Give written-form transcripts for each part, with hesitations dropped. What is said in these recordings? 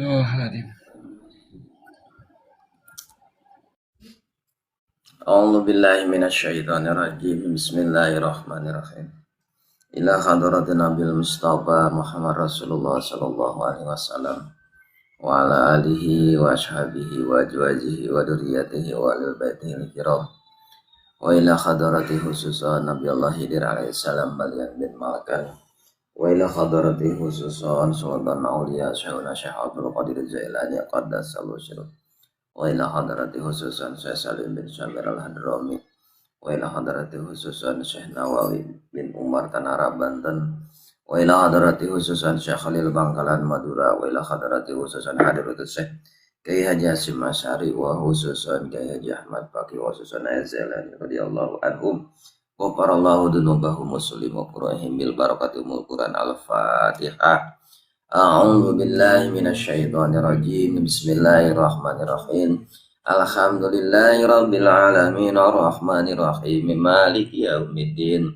Oh, Hadim. A'udzu billahi minasyaitonir rajim. Bismillahirrahmanirrahim. Ila hadratin Nabil Mustafa Muhammad Rasulullah sallallahu alaihi wasallam wa ala alihi wa ashabihi wa azwajihi wa dzurriyyatihi wa ahlil baitihi kiram. Wa ila hadrati khususan Nabi Allah Khidir alaihi salam Balyan bin Malkan. Wa ila hadrati khususan Sultan Aulia Syekhuna Syekh Abdul Qadir Jailani qaddasallahu sirruh. Wa ila hadrati khususan Syekh Salim bin Samir Al-Hadrami. Wa ila hadrati khususan Syekh Nawawi bin Umar Tanara Banten. Wa ila hadrati khususan Syekh Khalil Bangkalan Madura. Wa ila hadrati khususan Hadratus Syekh Kiai Haji Hasyim Asy'ari wa khususan Kiai Haji Ahmad Faqih wa khususan Zailani radhiyallahu anhum. Ghafarallahu dzunubahum wa sulimu qur'anihim bil barakati umul Qur'an. Al-Fatihah. A'udzu billahi minasyaitonir rajim. Bismillahirrahmanirrahim. Alhamdulillahi rabbil alamin arrahmanir rahim maliki yaumiddin.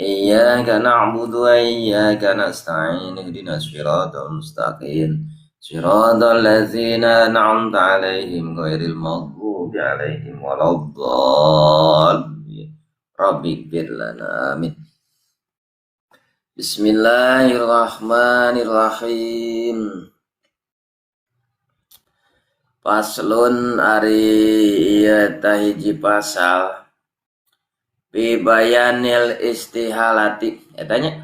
Iyyaka na'budu wa iyyaka nasta'in. Ihdinas siratal mustaqim. Siratal ladzina an'amta 'alaihim ghairil maghdubi 'alaihim waladdallin. Rabbighfir lana amin. Bismillahirrahmanirrahim. Paslon ari ieu tah hiji pasal fi bayanil istihalati eta nya.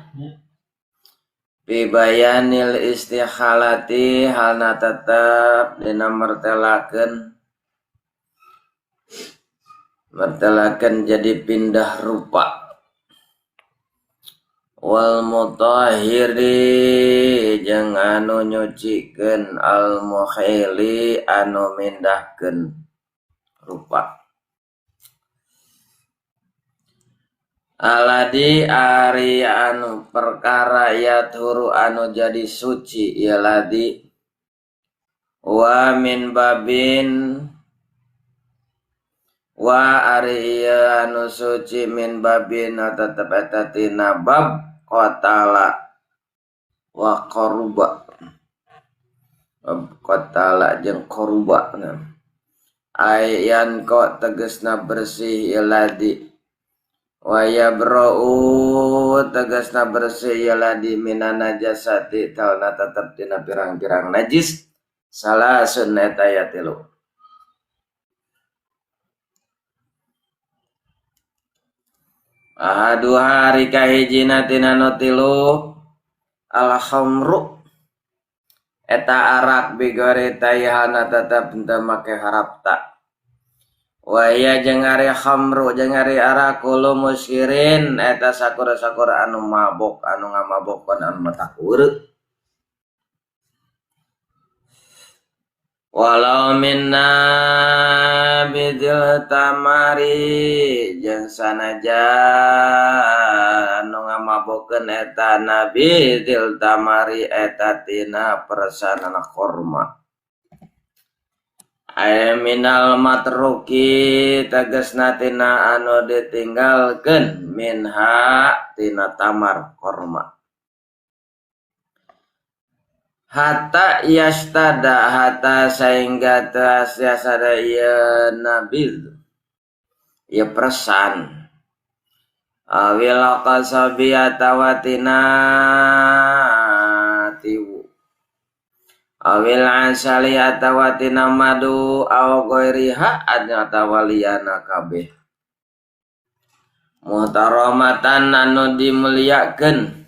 Fi bayanil istihalati halna tetep dina mertelakeun jadi pindah rupa. Wal mutahhiri jeung anu nyucikeun al mukhili anu mindahkeun rupa. Aladi ari anu perkara yathuru anu jadi suci ieu ladi wa min babin wa ari ieu anu suci min babin tetep eta tina bab qatala wa qaruba. Qatala jeung qaruba. Ayan kok tegasna bersih ieu ladi. Wa yabra'u tegasna bersih ieu ladi minan najasati talna tetep tina pirang-pirang najis. Salasun eta ya tilu. Ahaduha ari kahijina tina nu tilu al-khamru eta arak bigori taihana tetep henteu make harapta. Wa iya jeung ari khamru jeung ari arak kullu muskirin eta sakur-sakur anu mabok anu ngamabokkeun anu matak ureuh. Walau minna bidil tamari jeung sanajan anu ngamabokeun eta nabi dil tamari eta tina persanana korma. Ay minal matruki tegasna tina anu ditinggalkeun minha tina tamar korma. Hatta yastada hatta sehingga tiasa ieu nabil ieu persan awil qasabi atawa tina tiwu awil asali atawa tina madu aw ghairiha atawa liyana kabeh muhtaramatan anu dimuliakeun.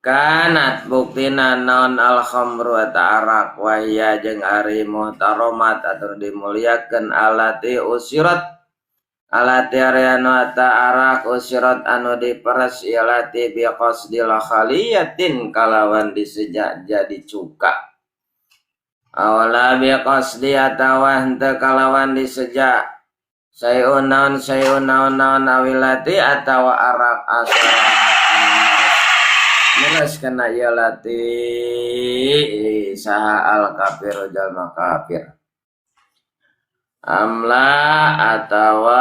Kanat buktina naon al khamru eta arak wahia jeung ari muhtaramat anu dimuliakeun alati usirat alati ari anu eta arak usirat anu diperes ieu lati bi qasdil khaliyatin kalawan disejak jadi cuka awala bi qasdi atawa henteu kalawan disejak sayun naon sayun naon naon awilati atawa arak asal meres kana ieu lati saha al kafir jalma kafir amla atawa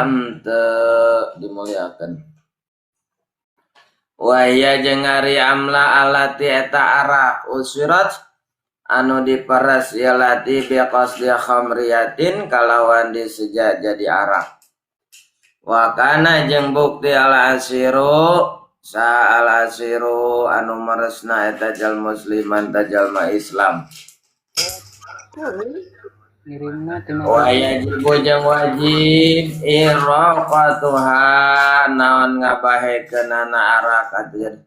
henteu dimuliakeun. Wa hiya jeung ari amla alati eta arak usirat anu diperes ieu lati biqasdi khamriyatin kalawan diseja jadi arak. Wa kana jeung bukti al asiru sa al asiru anu meresna eta jalma musliman ta jalma Islam. Wa yajibu jeung wajib iraqatuha naon ngabahekeunana arak atuh.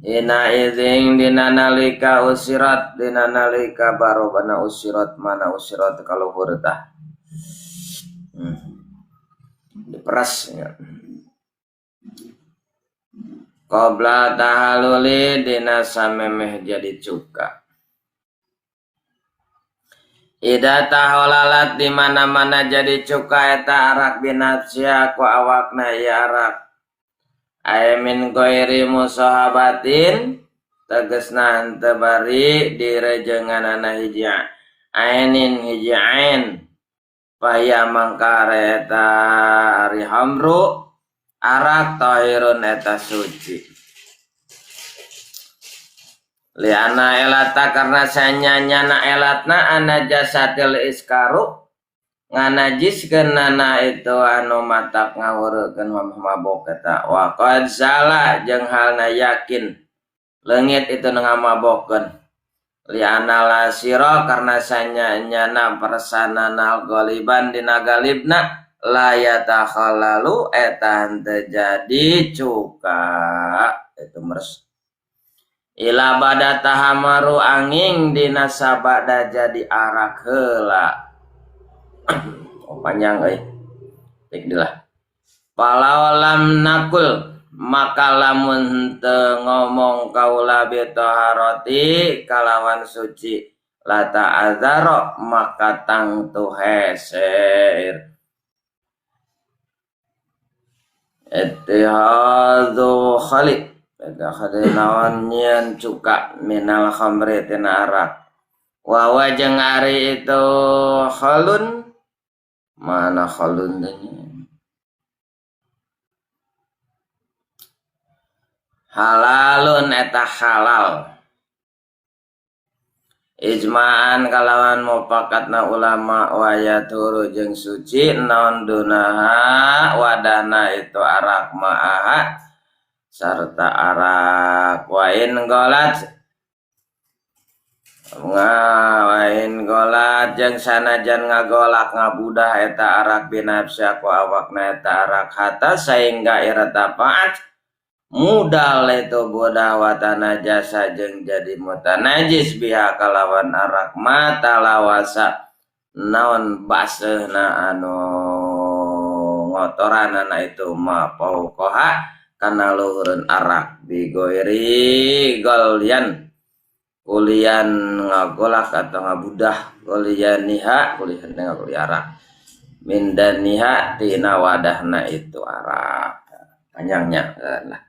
Ina izing dina nalika usirat dina nalika barobana usirat mana usirat kaluhur tah. Diperas ya. Qabla tahaluli dina samemeh jadi cuka. Ida taholalat di mana-mana jadi cuka eta arak binafsia ku awakna ieu arak. Ay min ghairi musahabatin tegesna henteu bari direjenganana hiji ainin hiji ain. Faya mangka eta ari hamru arak tahirun eta suci. Liana elata karena sanyanyana elatna anajasatil iskaru nganajiskeunana itu anu matak ngawureukeun mabok eta wa qad zala jeung halna yakin leungit itu nu ngamabokeun. Liana lasira karena sanyanyana persanana galiban dina galibna la yatakhallalu eta henteu jadi cuka itu meres. Ila bada tahamaru angin dina sabada jadi arak heula. Oh, panjang euy. Tik dilah. Falau lam nakul maka lamun henteu ngomong kaula bi taharati kalawan suci la ta'adzara maka tangtu heser. Ittihadzu khaliq eta khade naon nyieun cuka minal khamri tina arak. Wa wa jeung ari itu khalun mana khalun teh halalun eta halal. Ijma'an kalawan mupakatna ulama wa yaturu jeung suci naon dunaha wadana itu arak ma'aha sarta arak wain golat ngawain golat jeung sanajan ngagolak ngabudah eta arak binafsa ku awakna eta arak hatta sehingga irtafaat mudal itu budah watana jasa jeung jadi mutanajis biha kalawan arak mata lawasa naon baseuhna anu ngotoranana itu ma pauqaha kana luhureun arak bigoiri golian kulian ngagolak atau ngabudah kulian niha kulian ngagoli arak mindaniha tina wadahna itu arak panjangnya lah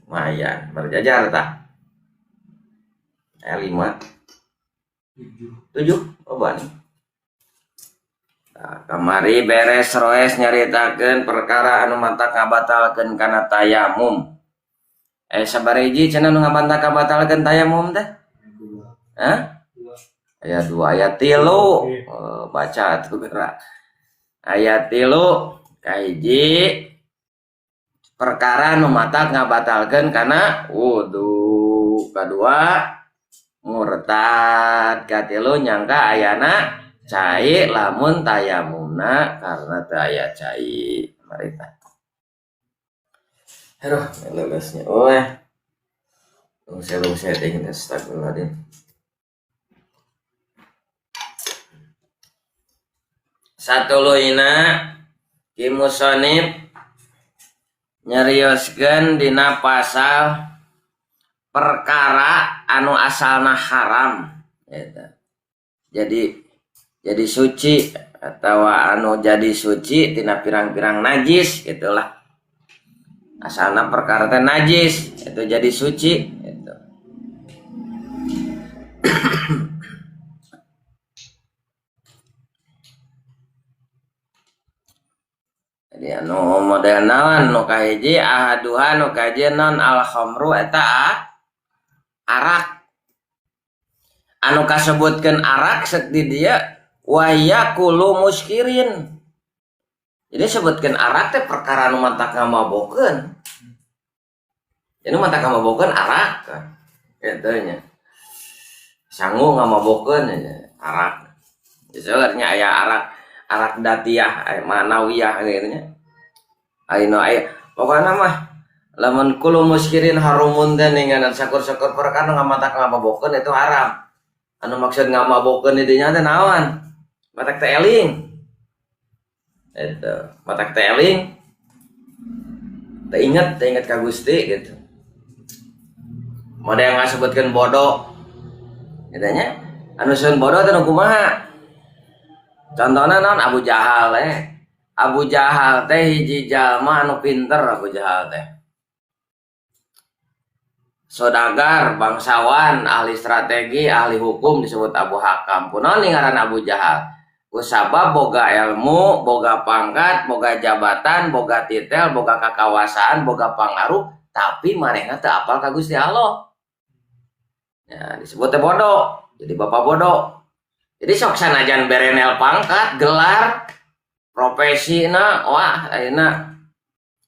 lumayan berjajar tah 5 7 oh bani. Nah, kamari beres roes nyaritakeun perkara anu mata kabatalkeun kana tayamum. Sabariji cenah nu ngabantah kabatalkeun tayamum teh? Hah? Aya 2 aya 3. Oh, baca atuh geura. Aya 3 kahiji perkara nu mata ngabatalkeun kana wudu. Kadua murtad, katilu nyangka ayana cai lamun tayamumna karena teu aya cai marita. Aduh, lelesnya. Oh ya. Lungse-lungse teh astagfirullahaladzim. Satuluyna Ki Musonib nyarioskeun dina pasal perkara anu asalna haram eta. Jadi suci atau anu jadi suci tina pirang-pirang najis gitulah. Asalna perkara teh najis itu jadi suci gitu. Jadi anu model naon nu kahiji ahaduha nu kahiji non al khamru eta arak. Anu kasebutkeun arak sek di dieu wa yakulu muskirin. Jadi sebutkeun arak teh perkara nu matak ngamabokeun. Jadi matak ngamabokeun arak kitu nya. Sangu ngamabokeun arak. Sebenarnya aya arak arak datiah, manawiyah gitu nya. Ayeuna aya pokona mah lamun kullu muskirin harumun teh ninganan sakur-sakur perkara nu ngamatak ngamabokeun itu haram. Anu maksud ngamabokeun di dinya teh naon? Matak teh eling. Eta, matak teh eling. Teh inget ka Gusti gitu. Model ngasebutkeun bodoh. Gitu nya. Anu seun bodoh teh nu kumaha? Contohna naon Abu Jahal teh. Abu Jahal teh hiji jalma anu pinter Abu Jahal teh. Sodagar, bangsawan, ahli strategi, ahli hukum disebut Abu Hakam. Kunaon ngaran Abu Jahal? Kusabab boga ilmu, boga pangkat, boga jabatan, boga titel, boga kakawasaan, boga pangaruh, tapi manehna teu apal ka Gusti Allah. Ya, disebut teh bodoh. Jadi bapak bodoh. Jadi sok sanajan berenel pangkat, gelar, profesina, wah ayeuna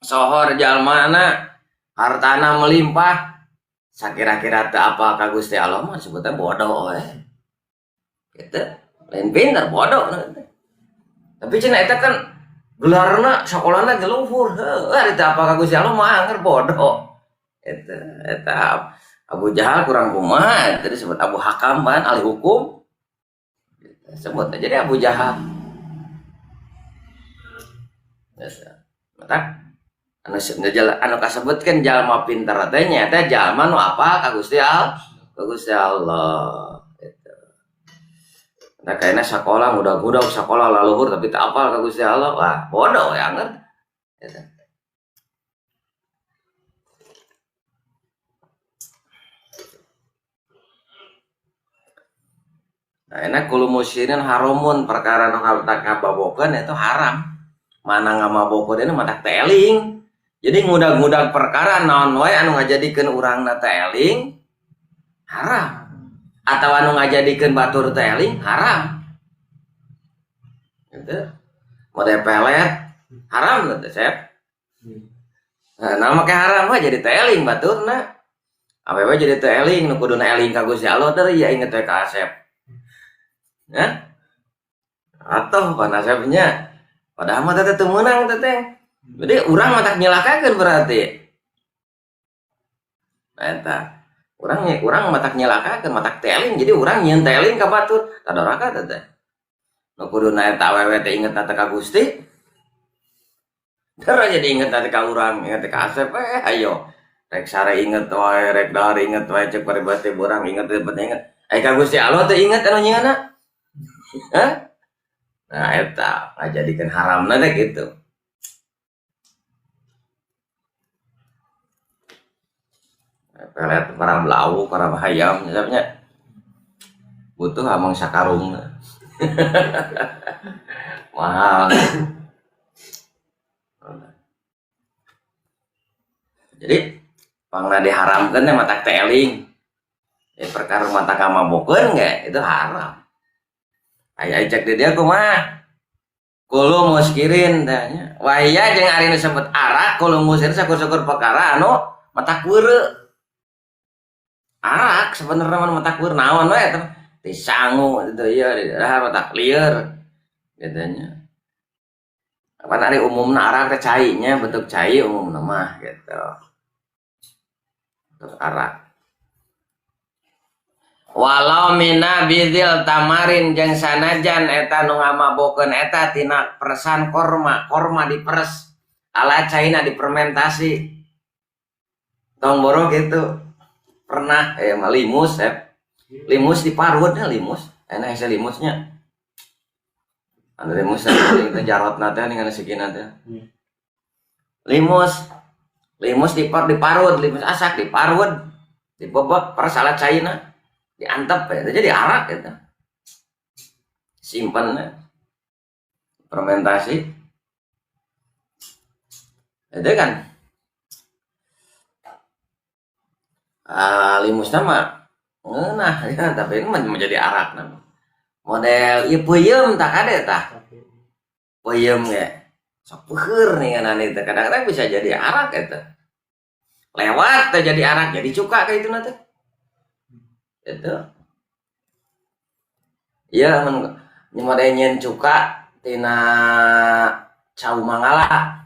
sohor jalmana, hartana melimpah. Sakira-kira teu apal ka Gusti Allah mah disebutnya bodoh we. Gitu. Lain pinter bodoh. Tapi cenah eta kan gelarna sakolana ge luhur. Heuh, ari teu apal ka Gusti Allah mah anger bodoh. Eta eta Abu Jahal kurang kumaha, eta disebut Abu Hakam kan ahli hukum. Sebut aja jadi Abu Jahal. Biasa. Matak anu anu kasebutkeun jalma pinter teh nyaeta jalma nu apal ka Gusti Allah, ka Gusti Allah gitu. Nah kayaknya sekolah mudah-mudah sekolah laluhur tapi tak apal ka Gusti Allah, wah bodoh ya anger. Gitu. Nah, enak kullu musyirin haramun perkara nu ngababokeun itu haram. Mana ngamabokeun ini matak teh eling. Jadi ngudag-ngudag perkara naon wae anu ngajadikeun urangna teh eling haram. Atau anu ngajadikeun batur teh eling haram. Gitu. Model pelet haram teh, Sep. Nah, nama make haram mah jadi teh eling baturna. Awewe jadi teh eling nu kuduna eling ka Gusti Allah teh ya inget we ka Asep. Ya? Atau panasepnya padahal mah teh teu meunang teh. Jadi urang mah tak nyelakakeun berarti. Nah, eta. Urang mah tak nyelakakeun, mah tak teling. Jadi urang nyieun teling ka batur, tadoraka teh teh. Nu kuduna eta awewe teh inget teh ka Gusti. Terus jadi inget teh ka urang, inget teh ka Asep, ayo. Rek sare inget wae, rek dahar inget wae cek paribate urang inget teh inget. Ai ka Gusti Allah teh inget anu nyieunna. Hah? Nah, eta ngajadikeun haramna teh gitu. Pelet parang lauk, parang hayam, misalnya butuh amang sakarung. Mahal. Jadi pangna diharamkeun teh matak teh eling. Ya, perkara matak ngamabokeun ge itu haram. Aya cek di dia kumaha? Kullu muskirin teh nya. Wahia jeung ari nu sebut arak kullu muskirin sakur-sakur perkara anu matak weureu. Arak sebenarnya mah matak weureu naon we eta teh sangu gitu ieu dahar matak lieur gitu nya. Apa ari umumna arak teh cai nya bentuk cai umumna mah gitu. Bentuk arak. Walau mina bidil tamarin jeung sanajan eta nu ngamabokeun eta tina peresan korma, korma diperes ala caina difermentasi. Tong boro gitu. Pernah mah limus Limus diparutnya limus. Enak hese limusnya. Anu limus teh jarotna teh ningali sikina teh. Limus. Limus diparut, limus asak diparut. Dibebek peres ala caina. Diantep ya, jadi arak gitu. Simpen ya. Fermentasi. Itu kan limusna mah ngeunah ya, tapi ini menjadi arak nama. Model ieu peuyeum tah kade tah. Peuyeum ge. Sok peuheur nih ngan itu kadang-kadang bisa jadi arak eta. Lewat teh jadi arak, jadi cuka kayak itu nanti. Itu. Iya mun model nyeun cuka tina cau mangala.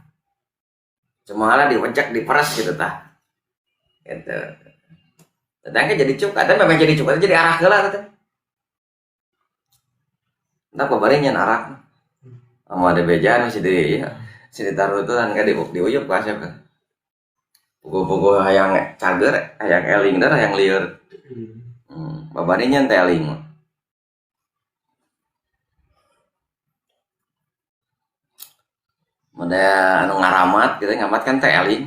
Cau mangala diwejek, diperes gitu tah. Gitu. Sedangkan jadi cuka, tapi memang jadi cuka jadi arak heula teh. Entah babari nyeun arak. Sama ada bejaan masih di ya, si ditaruh itu kan diuyup ka asep kan. Puguh-puguh hayang cager, hayang eling dar hayang lieur. Babari nyeun teh eling. Model anu ngaramat gitu, ngamat kan teh eling.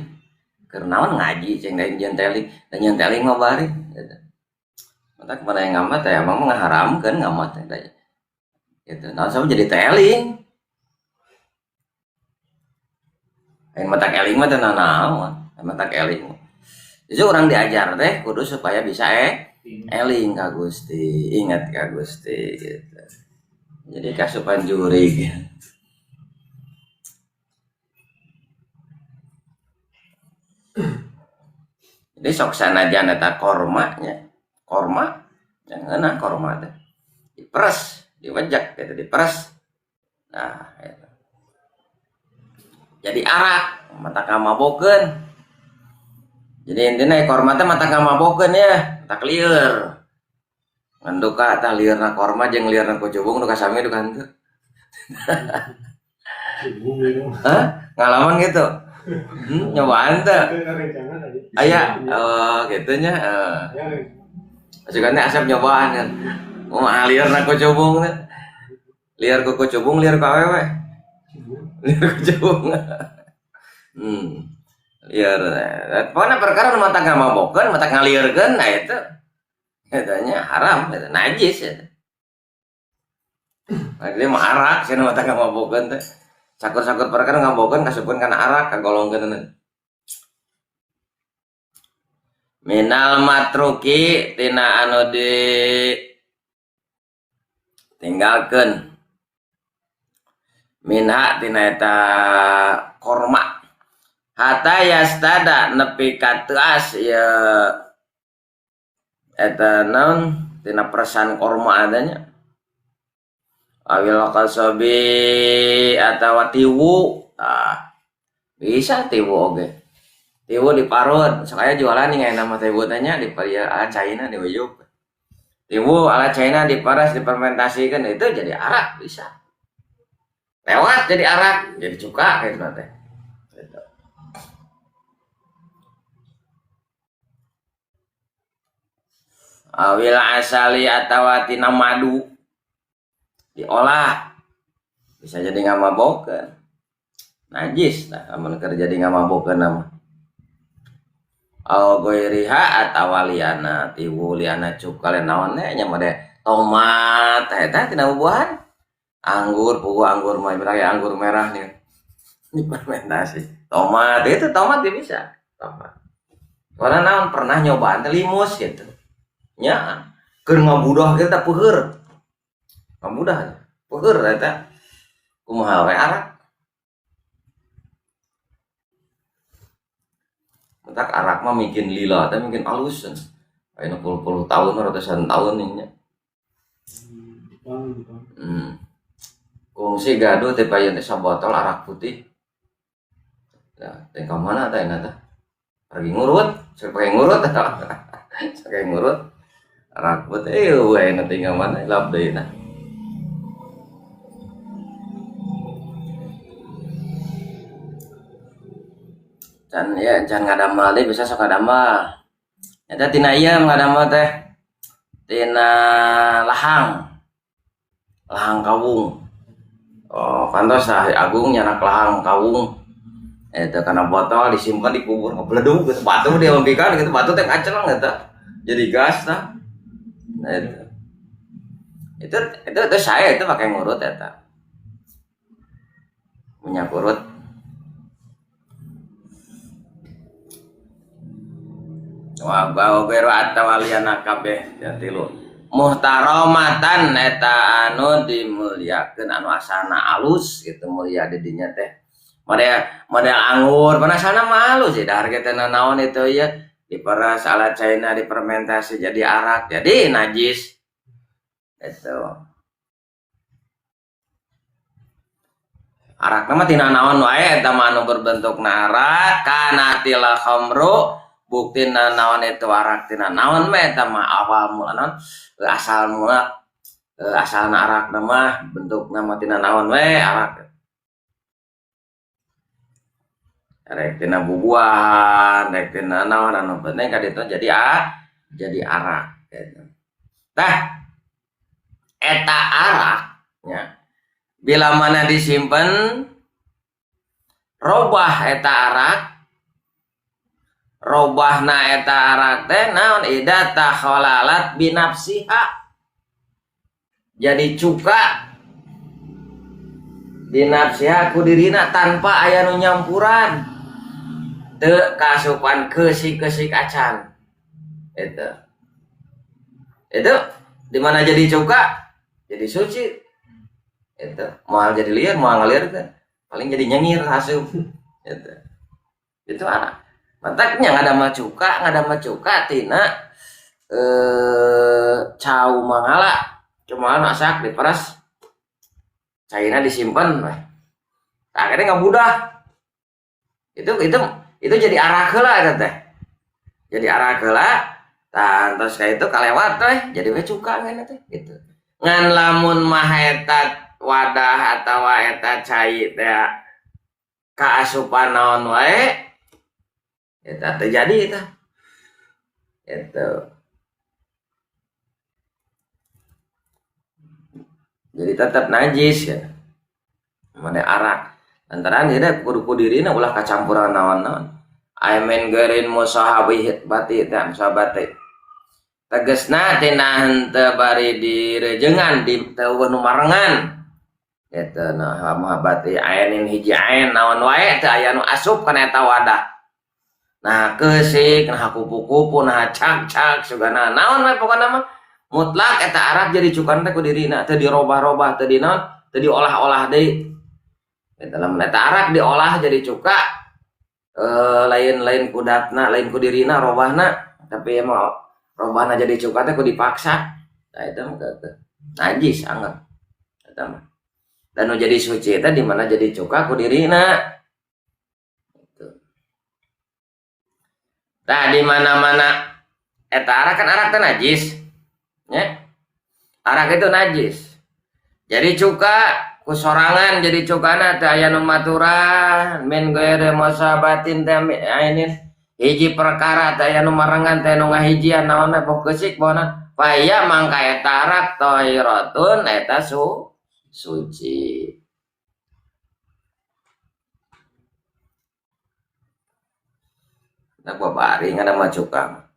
Keur naon ngaji ceng da nyeun teh eling, da nyeun teh eling mah bari gitu. Mata kepada yang ngamat teh emang ngaharamkeun ngamat teh da. Gitu. Naon sama jadi teh eling. Aing matak eling mah teh nanaon, matak eling. Jadi orang diajar teh kudu supaya bisa eling ka Gusti, ingat ka Gusti gitu. Jadi kasupan jurig. Jadi sok sanajan eta korma nya. Korma yang ngeunah korma teh. Diperes, diwejek gitu, diperes. Nah, gitu. Jadi arak mata kamabokeun. Jadi intina korma teh mata kamabokeun ya, tak lieur. Ngan duka tah lieurna korma jeung lieurna kocubung duka sami duka henteu. Hah? Ngalaman gitu? Nyobaan teh. Aya, gitu nya. Maksudnya asap nyobaan kan. Oh, lieurna kocubung teh. Lieur ku kocubung, lieur ku awewe. Lieur kocubung. Lieur. Pokona perkara nu mata ngamabokeun, mata ngalieurkeun, nah itu. Katanya haram, eta najis eta. Nah, dia mah arak, cenah mata ngamabokeun teh. Sakur-sakur perkara ngamabokeun kasupkeun kana arak kagolongkeun. Minal matruki tina anu di tinggalkeun. Minha tina eta korma. Hatta yastada nepi ka teuas ieu eta naon tina peresan korma adanya. Awil qasabi atawa tiwu. Ah, bisa tiwu oge. Tiwu diparut, sok aya jualan nih nama tiwu teh nya di ala China di Uyup. Tiwu ala China diparas difermentasikan itu jadi arak bisa. Lewat jadi arak, jadi cuka gitu teh. Gitu. Awil asali atawa tina madu diolah bisa jadi ngamabokeun. Najis nah amun keur jadi ngamabokeun mah. Au ghairiha atawa liana tiwu liana cuka lain naon nya nya mah tomat eta tina bubuahan. Anggur, puguh anggur mah merah anggur merah nih. Difermentasi. Tomat itu tomat dia bisa. Tomat. Karena naon pernah nyobaan teh limus gitu. Nya keur ngabudah kita peuheur. Ngabudah peuheur eta. Kumaha we arak. Mentak arak mah mungkin lila teh mungkin alus. Ayeuna puluh-puluh tahun ratusan tahun nya. Kungsi gaduh teh payeun teh sabotol arak putih. Nah, teh ka mana teh eta teh? Pergi ngurut, saya pakai ngurut. Saya pakai ngurut. Arak putih eueuh ayeuna teh ka mana lap deui nah. Can ya, can ngadamel deui bisa sok ngadamel. Eta tina ieu ngadamel teh. Tina lahang. Lahang kawung. Oh, kantos tah Agung nyanak lahang kawung. Eta kana botol disimpan di kubur ngebeledug gitu. Batu dia mempikan gitu, batu teh kaceleng eta. Jadi gas tah. Nah itu. Itu saya itu pakai ngurut eta. Minyak urut. Wa bau atawaliana kabeh ya tilu muhtaramatan eta anu dimuliakeun anu asana alus gitu mulia di dinya teh model anggur panasana mah alus sih dahar teh naon itu ya diperas alat China difermentasi jadi arak jadi najis itu arak mah tina naon wae eta mah anu berbentuk arak kana tila khamru buktina naon itu arak tina naon mah eta mah awal mula naon asal mula asalna arak mah bentukna mah tina naon we arak rek tina bubuahan rek tina naon anu penting ka ditu jadi jadi arak gitu. Tah eta arak nya bila mana disimpen robah eta arak robahna eta arak teh naon ida takhalalat binafsiha jadi cuka binafsiha ku dirina tanpa aya nu nyampuran teu kasupan keusik-keusik acan eta itu di mana jadi cuka jadi suci itu moal jadi liar moal ngalir teh paling jadi nyengir asup itu arak mataknya ngadama cuka tina cau mangala cuma masak diperas cairnya disimpan weh akhirnya nggak mudah itu jadi arak heula eta teh jadi arak heula tah terus ka itu kalewat weh jadi we cuka ngene teh gitu ngan lamun mah eta wadah atawa eta cai teh kaasupan naon wae eta terjadi eta itu jadi tetap najis ya mana arak lantaran dia kudu kudirina ulah kacampuran naon-naon aimen gerin musahabih bati teh musahabati tegesna tina henteu bari direjengan di teu nu marengan eta nah muhabati ainin hiji ain naon wae teu aya nu asup kana eta wadah nah keusik nah kupu-kupu nah cak-cak sugana naon we pokona mah mutlak eta arak jadi cukan teh ku dirina teu dirobah-robah teu dinaon teu diolah-olah deui eta lamun eta arak diolah jadi cuka lain-lain kudatna lain ku dirina robahna tapi emang robahna jadi cuka teh ku dipaksa nah eta mah najis anget eta mah dan nu jadi suci eta di mana jadi cuka ku dirina. Nah, di mana-mana eta arak kan arak teh najis. Ya. Arak itu najis. Jadi cuka ku sorangan jadi cukana teh aya nu maturan min gairi musabatin teh ainin hiji perkara teh aya nu marengan teh nu ngahijian naonna poh keusik bona paya mangka eta arak tahiratun eta suci. Nah, babari ngana mah cuka.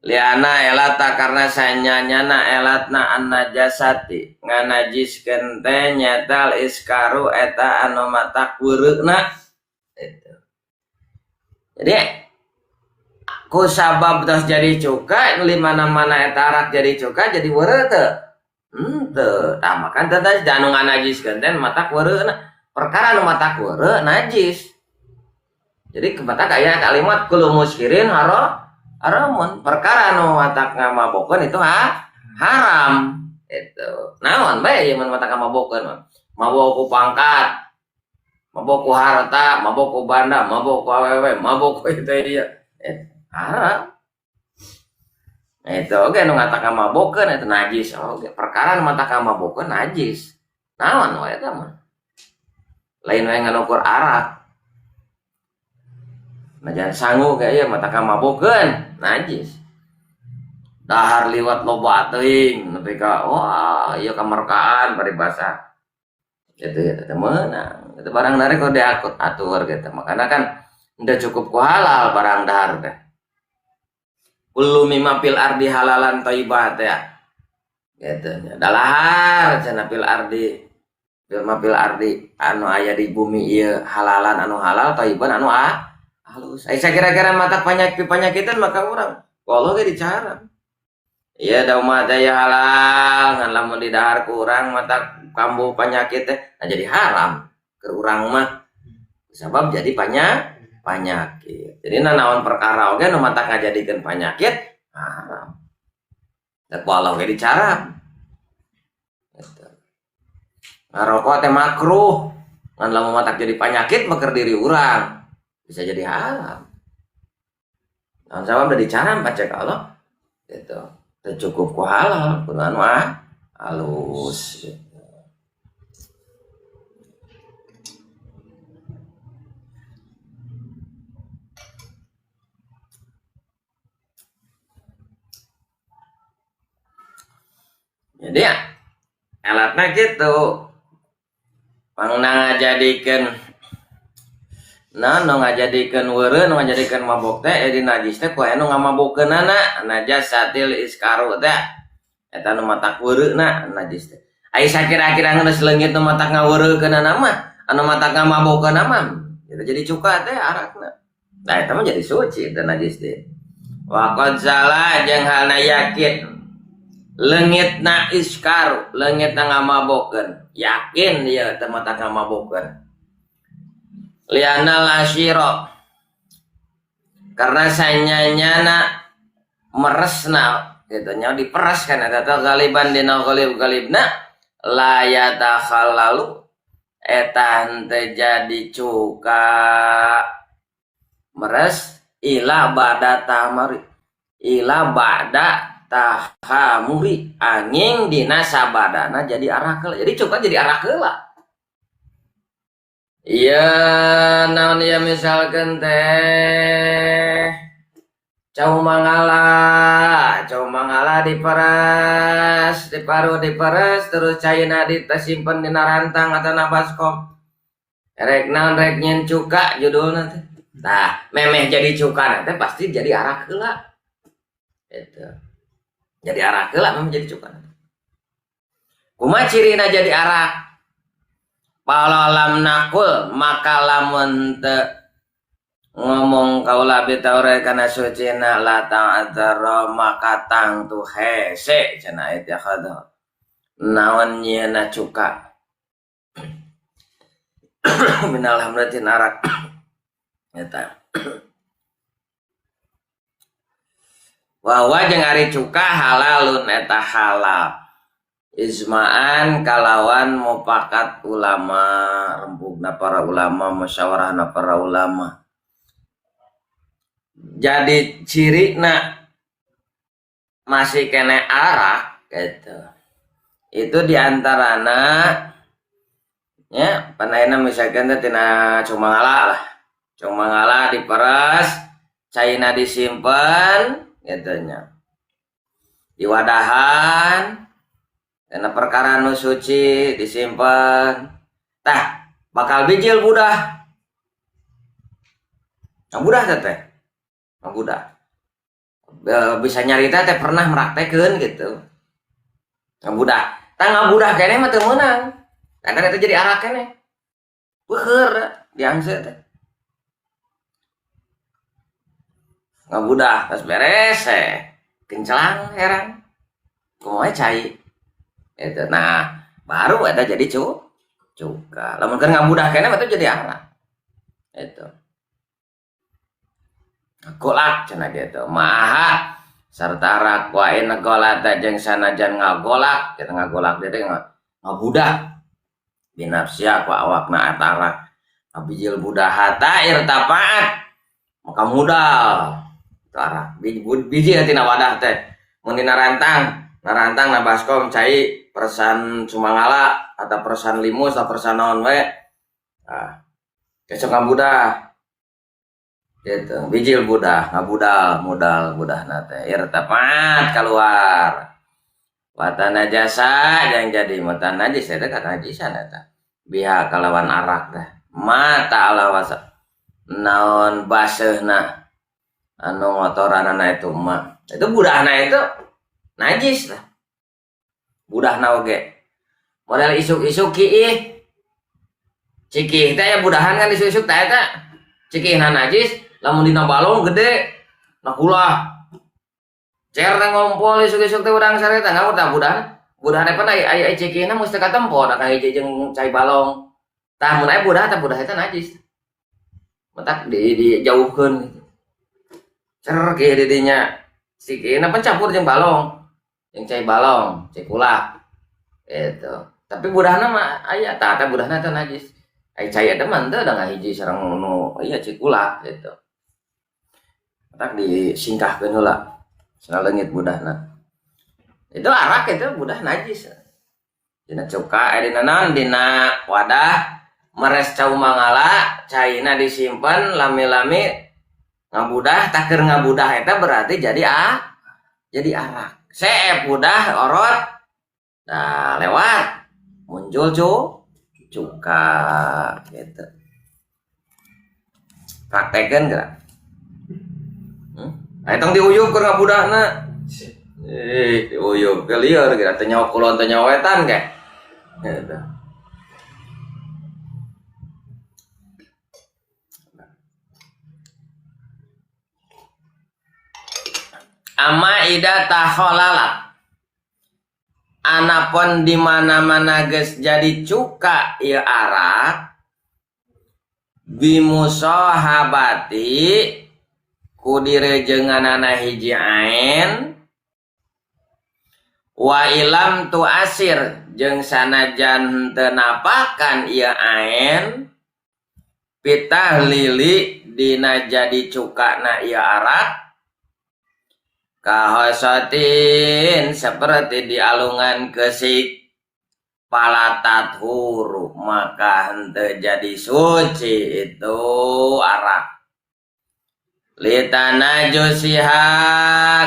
Liana elata karena sanyanyana elatna an najasati nganajiskeun teh nyatal iskaru eta anu matak weureuna itu. Jadi ku sabab tos jadi cuka di mana-mana eta arak jadi cuka jadi weureu teu? Henteu. Tah makan teh anu nganajiskeun teh matak weureuna. Perkara anu matak weureu najis. Jadi matak aya kalimat kullu muskirin haramun. Perkara anu matak ngamabokeun itu haram. Itu. Naon bae ieu mun matak ngamabokeun mah. Mabok ku pangkat, mabok ku harta, mabok ku banda, mabok ku awewe, mabok ku itu ieu. Haram. Nah, itu oge anu matak ngamabokeun itu najis oge. Perkara anu matak ngamabokeun najis. Naon wae eta mah. Lain wae nganukur arak. Nah jangan sangu kayak ya mata kamabokeun najis. Dahar liwat loba teuing nepi ka wah ieu kamerkaan paribasa. Itu ya teh meunang. Itu barang narik kudu diakut atur gitu. Makana kan udah cukup ku halal barang dahar teh. Kullu mimma fil ardi halalan thayyibah teh. Gitu nya. Dalahar cenah fil ardi. Bil mafil ardi anu aya di bumi ieu halalan anu halal thayyiban anu halus. Ai sakira-kira matak panyakitan maka urang ku Allah ge dicaram. Ieu da umat teh halal ngan lamun didahar ku urang matak kambuh panyakit teh nah jadi haram keur urang mah. Sabab jadi panyakit. Jadi nanaon perkara oge nu matak ngajadikeun panyakit haram. Da ku Allah ge dicaram. Gitu. Ngarokok teh makruh ngan lamun matak jadi panyakit mah keur diri urang bisa jadi haram. Naon sabab da dicaram pacek Allah gitu. Teu cukup ku halal kudu anu halus gitu. Jadi ya alatna gitu. Pangna ngajadikeun naon nu ngajadikeun weureu nu ngajadikeun mabok teh di najis teh ku aya nu ngamabokeunana najasatil iskaru teh eta nu matak weureuna najis teh. Ai sakira-kira geus leungit nu matak ngaweureukeunnana mah anu matak ngamabokeunna mah gitu jadi cuka teh arakna. Nah eta mah jadi suci teh najis teh. Wa qad zala jeung halna yakin leungitna iskaru leungitna ngamabokeun yakin ieu teh matak ngamabokeun. Lianal asyira karena sanyanyana meresna gitu nya diperas kan eta teh galiban dina ghalib-ghalibna la yatakhallalu eta henteu jadi cuka meres ila ba'da tamari ila ba'da tahamuri angin dina sabadana jadi arak heula. Jadi cuka jadi arak heula. Iya naon ieu misalkeun teh cau mangala diperes, diparu diperes terus caina disimpen dina rantang atau baskom. Rek naon rek nyen cuka judulna teh. Tah, memeh jadi cuka teh pasti jadi arak heula. Gitu. Jadi arak heula memeh jadi cuka. Kumaha cirina jadi arak? Pala lam nakul maka lamun teu ngomong kaula bitaure kana sucina la ta'adzara maka tangtu hese cenah eta khadha naon nyieuna cuka minal hamratin arak eta wa huwa jeung ari cuka halalun eta halal ijma'an kalawan mufakat ulama rembugna para ulama musyawarahna para ulama. Jadi cirina masih kene arak gitu. Itu diantarana ya panaina misalkan teh tina cumangala lah. Cumangala diperes, caina disimpen gitu nya. Diwadahan karena perkara nu suci disimpan. Tah, bakal bijil budah. Nah, budah teh. Nah, budah. Bisa nyarita teh pernah meraktekeun gitu. Nah, budah. Tah ngabudah keneh mah teu meunang. Tah kan eta jadi arak keneh. Beuheur diangse teh. Ngabudah pas beres kencelang herang. Kumaha cai. Itu. Nah, baru eta jadi cuka. Lamun keur ngabudah keneh mah jadi arak. Itu. Golak cenah gitu. Maha sarta arak wa in golata jeung sanajan ngagolak, kita ngagolak deui teh ngabudah. Binafsia ku awakna eta arak. Ngabijil budahata irtafaat. Maka mudal. Itu arak. Biji tina wadah teh. Mun dina rantang, narantang na baskom cai peresan cumangala atau peresan limus atau peresan naon we. Nah, besok ngabudah. Gitu, bijil budah, ngabudal, mudal budahna teh. Irtafaat keluar. Watana jasa yang jadi mata najis eta kana najisan eta. Biha kalawan arak teh. Mata ala wasa. Naon baseuhna anu ngotoranana itu mah. Itu budahna itu najis lah. Budahna oge. Model isuk-isuk kiih. Cikih teh aya budahan kan isuk-isuk teh eta. Cikihna najis, lamun dina balong gede na kulah. Cer teh ngompol isuk-isuk teh urang sareta ngawur tah budahan. Budahan eta aya cikihna geus teu katempo da ka hiji jeung cai balong. Tah mun aya budah tah budah eta najis. Matak dijauhkeun gitu. Cer kieu di dinya. Cikihna pan campur jeung balong. Jeung cai balong, cai kulah. Gitu. Tapi budahna mah aya tah eta budahna eta najis. Ai cai eta mah henteu da ngahiji sareng nu ieu cai kulah gitu. Matak disingkahkeun heula. Cenah leungit budahna. Itu arak itu budah najis. Dina cuka dina naon dina wadah meres cau mangala caina disimpen lami-lami ngabudah takeur ngabudah eta berarti jadi jadi arak. Seep budah orot nah lewat muncul cuka gitu. Praktekeun geura. Aya tong diuyub keur ngabudahna. Diuyub ke lieur geura teh nyawa kulon teh nyawa wetan ge. Gitu. Ama ida takholalat. Anapun di mana-mana geus jadi cuka ieu arak bimusahabati ku direjenganana hiji ain wa ilam tu asir jeung sanajan henteu napakan ieu ain pitahlili dina jadi cukana ieu arak kahosotin seperti dialungan kesik palatat huruf maka henteu jadi suci itu arak litanajusiha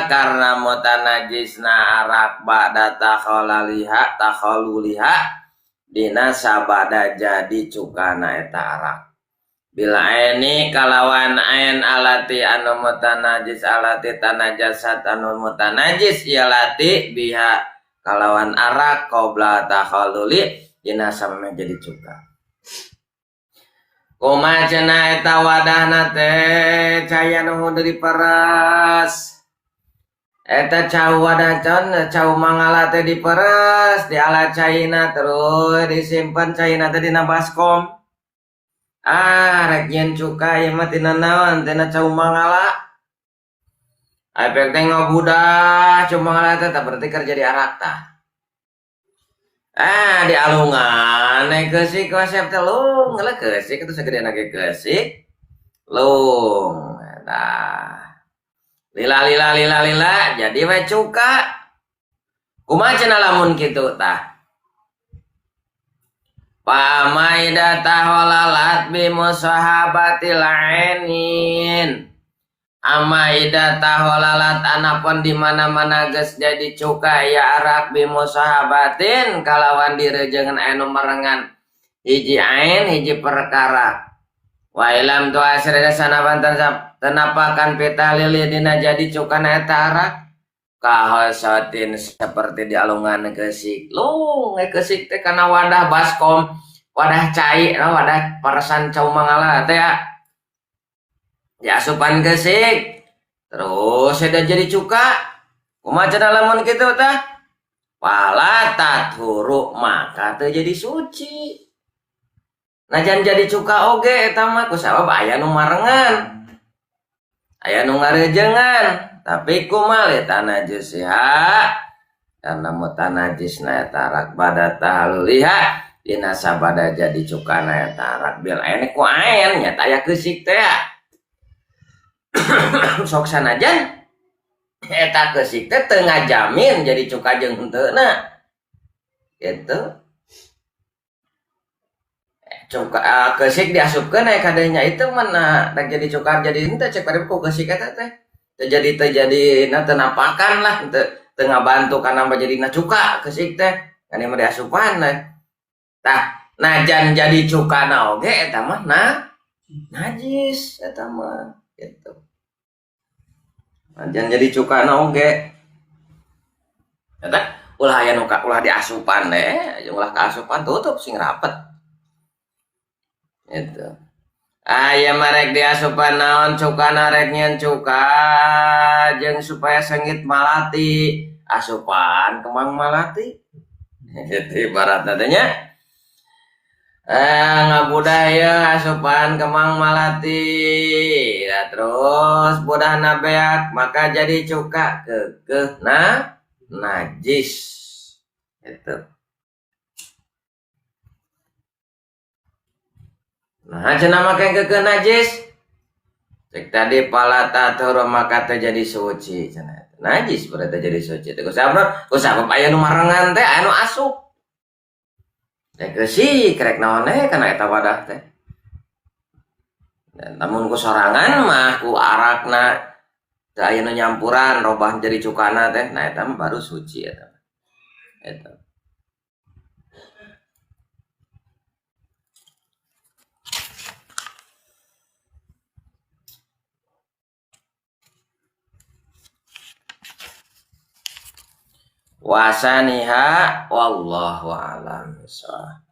karena mutanajisna arak ba'da takhalaliha takhaluliha dina sabada jadi cukana eta arak bila aini kalawan ain alati anu mutanajis alati tanajasat anu mutanajis ieu lati biha kalawan arak qabla takhalluli dina samemeh jadi cuka. Kumaha cenah eta wadahna teh caya nu hudeu diperes. Eta cau wadah can cau mangala teh diperes diala caina terus disimpen caina teh dina baskom. Ah, rek nyeun cuka ieu mah tina naon tina cau mangala. Efek teh ngabudah cau mangala teh tah berarti keur jadi arak tah. Ah, di alungan naik keusik konsep teh lung, ngeuleuh keusik atuh sagede ge keusik. Lung, tah. Lila lila lila lila jadi we cuka. Kumaha cenah lamun kitu tah? Pamaida taholalat bi musahabatil ainin. Amaida taholalat anapun di mana-mana geus jadi cuka ya arak bi musahabatin kalawan direjengan anu merengan hiji ain hiji perkara. Wa ilam tu asrena sanabantan tenapakan pitahlili dina jadi cuka na eta arak kahosotin seperti di alungan keusik. Lung keusik teh kana wadah baskom, wadah cai, wadah peresan cau mangala teh ya. Diasupan keusik. Terus eta jadi cuka. Kumaha cenah lamun kitu tah? Fala tathuru maka teu jadi suci. Najan jadi cuka oge eta mah kusabab aya nu marengan. Aya nu ngarejengan. Tapi kumaha litanajisiha karena mutanajisna eta arak bada tahaluliha dina sabada jadi cukana eta arak bil ain ku ain nya aya keusik teh sok sanajan eta keusik teh teu ngajamin jadi cuka jeung henteuna gitu. Cuka keusik diasupkeun aya kadenya itu mana rek jadi cuka jadi henteu cek bari ku keusik eta teh terjadi na tenapakan lah teu ngabantu kana mah jadina cuka keusik teh kan ieu mah diasupan teh tah najan jadi cukana oge eta mah na najis eta mah gitu najan jadi cukana oge eta ulah aya nu ulah diasupan deh ulah kaasupan tutup sing rapet. Itu. Aya marek diasupan naon cukana rek nyeun cuka jeung supaya sengit malati asupan kembang malati. Gitu ibaratna teh nya. Ngabudah ya asupan kembang malati. Ya, terus budahna beak maka jadi cuka keukeuh na najis. Itu. Nah, cenah make keukeuh najis. Cek tadi palata turu maka teh jadi suci cenah. Najis berarti jadi suci. Teh kusabab kusabab aya nu marengan teh aya nu asup. Rek resik rek naon we kana eta wadah teh. Dan lamun ku sorangan mah ku arakna teu aya nu nyampuran robah jadi cukana teh, nah eta mah baru suci eta. Eta. Wasaniha wallahu a'lam bishawab.